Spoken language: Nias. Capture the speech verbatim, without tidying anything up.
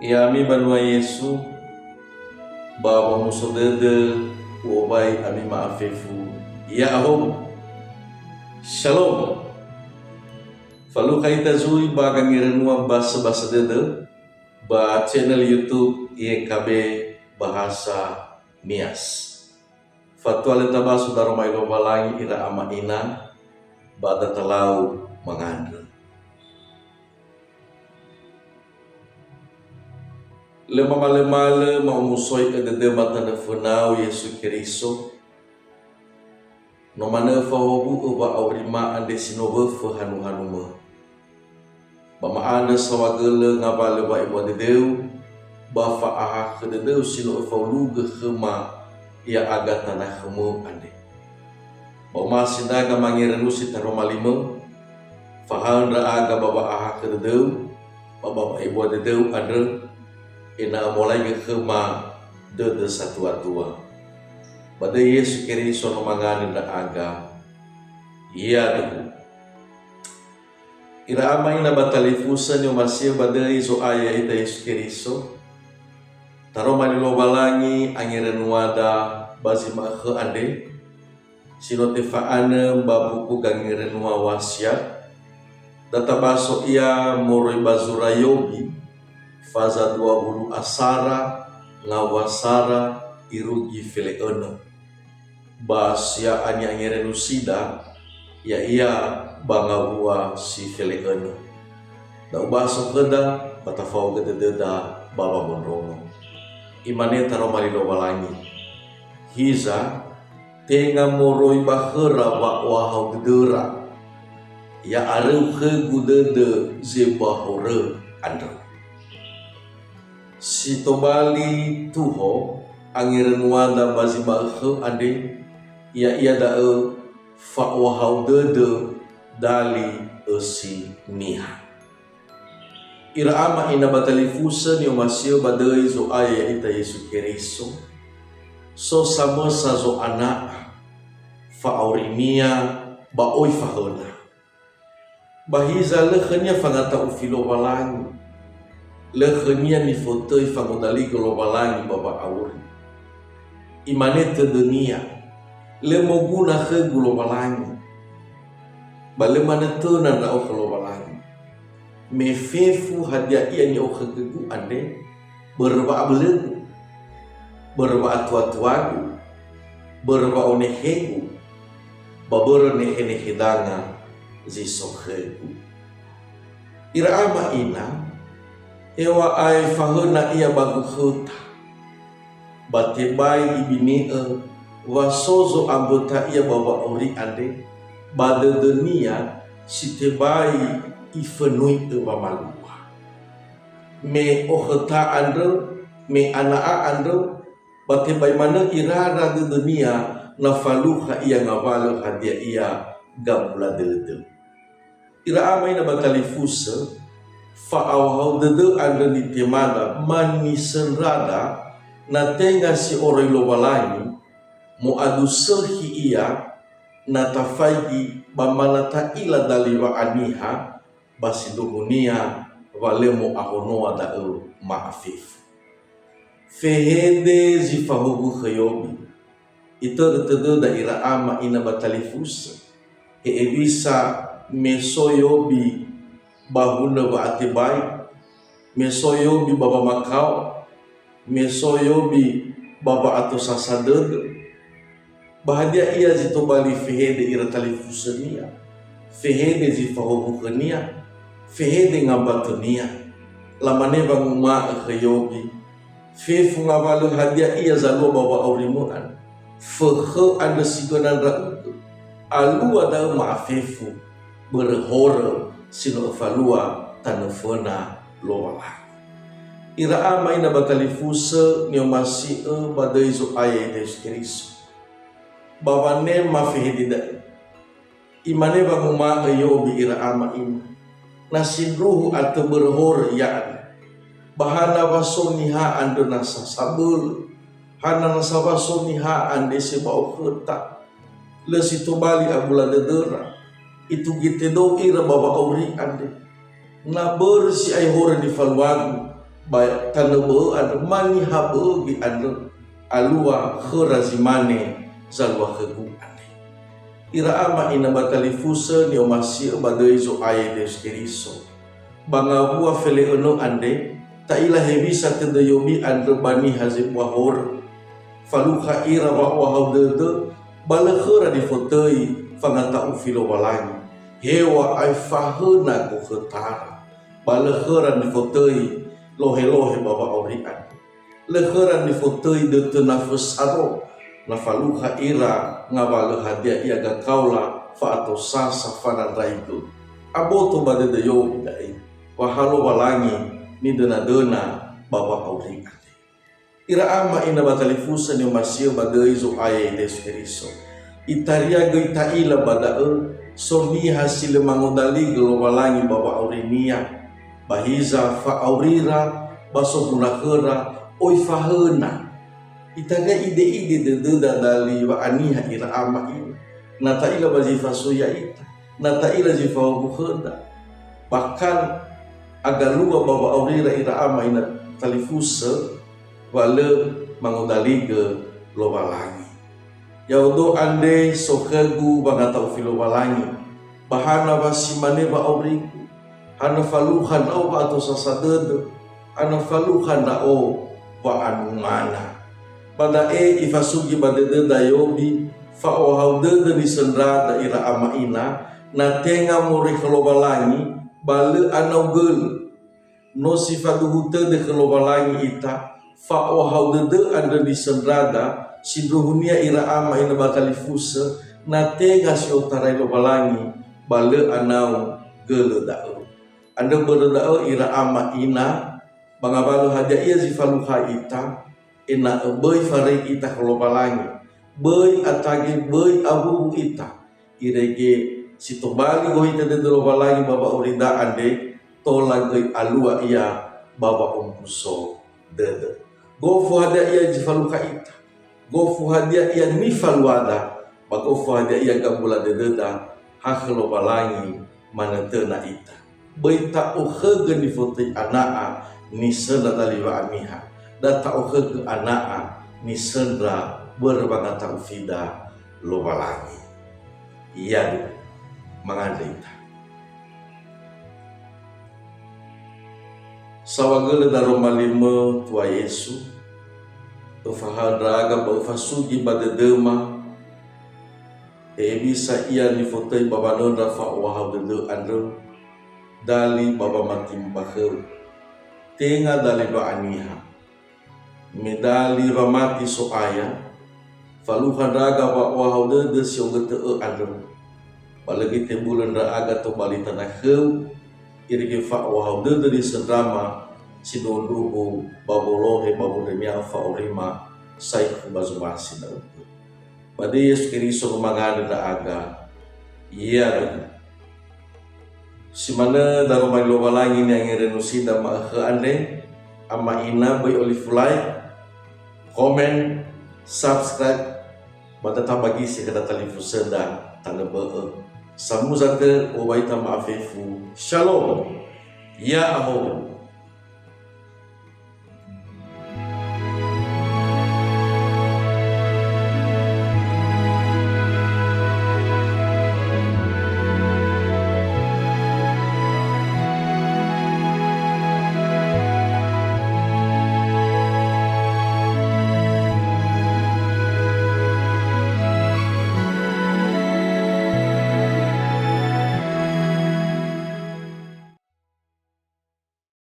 Ya'ami banua Yesu, ba wamuso dödö u'obai ami ma'afefu. Ya'ahowu. Shalom. Falukha ita zui ba gangerönua basa-basa dödö ba channel YouTube Y K B Bahasa Nias. Fatua lö tabaso daroma Lowalangi ira ama ina, ba da talau mangandrö. Lö mamalömalö ma'omusoi'ö dödöma tanö fönau Yesu Keriso, no manö fahowu'ö wa'aurima andre si no wöfö hanu-hanumö. Ba ma'andrö saohagölö ngawalö wa'ebua dödöu, ba fa'ahakhö dödöu si no öfaulugö khöma ya'aga tanakhömö andre. Ba omasi ndra'aga mangerönusi taroma limö, fahaö ndra'aga ba wa'ahakhö dödöu, ba ba wa'ebua dödöu andrö, ena'ö molaigö khöma dödö satua-tua. Ba döi Yesu Keriso no mangandrö ndra'aga. Yaduhu. Ira ama ina ba talifusö ni'omasi'ö ba döi Zo'aya ya'ita Yesu Keriso, taroma li Lowalangi angerönuada ba zi ma'ökhö andre, si no tefa'anö ba buku Gangerönua Wasiat, da tabaso ia moroi ba zura Yobi, faza dua wulu asara, ngawua sara, irugi fele'önö. Ba sia'ania ngerönusida, ya'ia ba ngawua si fele'önö. Da ubaso khöda, ba tafaogö dödöda ba wamondrongo. Imane taroma li Lowalangi, hiza, tenga moroi ba khöra wa'ohahau dödöra, ya'aröu khögu dödö zi ba horö andrö. Si tobali tuho angerönuada ba zi ma'ökhö andre, ya'ia da'ö fa'ohahau dödö dali ösi niha. Ira ama ina ba talifusö ni'omasi'ö ba döi Zo'aya ya'ita Yesu Keriso, so samösa zo'ana'a, fa'aurinia ba oi fahöna. Ba hiza lö khönia fangata'ufi Lowalangi. Lö khönia nifotöi fangodaligö Lowalangi ba wa'auri. Imane tödönia, "Lö moguna khögu Lowalangi, ba lö manötöna ndra'o khö Lowalangi. Me fefu hadia ia ni'okhögögu andre, börö wa'abölögu, börö wa'atuatuagu, börö wa'onehegu, ba börö nehenehe danga zi so khögu." Ira ama ina, hew̃a'ae fahöna ia ba gukhöta, ba tebai ibine'ö wa so zo'amböta ia ba wa'auri andre, ba dödönia si tebai ifönui'ö wamalua. Me okhöta andrö, me ana'a andrö, ba tebai manö irara dödönia na falukha ia ngawalö hadia ia gabula dödö. Ira ama ina ba talifusö, fa'aohahau dödö andrö nitemada manisöndrada, na tenga si oroi Lowalangi, mo'adusökhi ia, na tafaigi ba mana ta'ila dali wa'aniha, ba sindruhunia wa lö mo'ahonoa da'ö ma'afefu. Fehede zi fahowukhö Yobi. Itörö tödöda ira ama ina ba talifusö. He hewisa me so Yobi ba hunö wa'atebai, me so Yobi ba wamakao, me so Yobi ba wa'atosasa dödö. Ba hadia ia zi tobali fehede ira talifusönia, fehede zi fahowukhönia, fehede ngambatönia? Lamane wanguma'ö khö Yobi, "Fefu ngawalö hadia ia zalua ba wa'aurimö andrö. Fökhö andrö si göna ndra'ugö. Alua da'ö ma'afefu, börö horö si no öfalua tanö föna Lowalangi." Ira ama ina ba talifusö ni'omasi'ö ba döi Zo'aya ya'ita Yesu Keriso. Ba wanema fehede da'e, imane wanguma'ö Yobi ira ama ina, "Na sindruhu atö börö horö ia andre. Ba hana wa so niha andrö nasa sabölö? Hana nasa wa so niha andre si ba okhöta? Lö si tobali abula dödöra. Itugi tödöu ira ba wa'auri andre. Na börö si ae horö nifaluagu, ba tanö bö'ö andrö, ma niha bö'ö göi andrö, alua khöra zi mane zalua khögu andre. Ira ama ina ba talifusö ni'omasi'ö ba döi Zo'aya Yesu Keriso. Ba ngawua fele'önö andre, ta'ila hewisa tödö Yobi andrö ba niha zebua horö. Falukha ira wa'ohahau dödö, ba lö khöra nifotöi fangata'ufi Lowalangi. Heŵa'ae fahöna gokhötara, ba lö khöra nifotöi lohelohe ba wa'auri andrö. Lö khöra nifotöi dötö nafö saro, na falukha ira ngawalö hadia ia gakaola fa'atosasa fanandraigö. Aboto ba dödö Yobi da'e, wa ha Lowalangi nidönadöna ba wa'auri andre. Ira ama ina ba talifusö ni'omasi'ö ba döi Zo'aya Yesu Keriso. Itaria göi ta'ila ba da'ö, so niha si lö mangodaligö Lowalangi ba wa'aurinia. Ba hiza fa'aurira, ba soguna khöra, oi fahöna. Itaria ide'ide dödöda dali wa'aniha ira ama ina. Na ta'ila ba zi fasui ya'ita, na ta'ila zi fahuhukhöda. Bahkan agalua ba wa'aurira ira ama ina talifusö, wa lö mangodaligö Lowalangi. Ya'odo andre so khögu wangata'ufi Lowalangi, ba hana wa si mane wa'aurigu, hana falukha ndra'o wa'atosasa dödö, hana falukha ndra'o wa'anumana. Ba da'e ifasugi ba dödöda Yobi, fa'ohahau dödö nisöndrada ira ama ina, na tenga moroi khö Lowalangi, ba lö anau gölö. No si faduhu tödö khö Lowalangi ita, fa'ohahau dödö andrö nisöndrada, sindruhunia ira ama ina ba talifusö, na tenga si otarai Lowalangi, ba lö anau gölö da'ö. Andrö börö da'ö ira ama ina, ba ngawalö hadia ia zi falukha ita, ena'ö böi faröi ita khö Lowalangi, böi atage, böi awuwu ita, irege si tobali gohitö dödö Lowalangi ba wa'aurida andre, tola göi alua ia ba wa'ombuso dödö. Gofu hadia ia zi falukha ita, gofu hadia ia nifaluada, ba gofu hadia ia gabula dödöda, ha khö Lowalangi manötöna ita. Böi ta'okhögö nifotöi ana'a nisöndra dali wa'aniha, da ta'okhögö ana'a nisöndra börö wangata'ufida Lowalangi. Iadu, mangandrö ita. Saohagölö daroma limö Tua Yesu, öfahaö ndra'aga ba öfasugi ba dödöma, hewisa ia nifotöi ba wanöndra fa'ohahau dödö andrö, dali ba wamati ba khöu. Tenga dali wa'aniha. Me dali wamati So'aya, falukha ndra'aga wa'ohahau dödö si ogötö'ö andrö. Ba lö göi tebulö ndra'aga tobali tana khöu, irege fa'ohahau dödö nisöndrama sindruhundruhu ba wolohe ba wondrönia fa'aurima saekhu ba zomasi ndra'ugö. Ba döi Yesu Keriso no mangandrö ndra'aga. Iada'e. Si manö daroma li Lowalangi ni'angerönosida ma'ökhö andre, ama ina böi olifu like, komen, subscribe, ba da tabagisi khöda talifusöda tanö bö'ö. Samuza tö, owaita ma'afefu. Shalom. Ya'ahowu.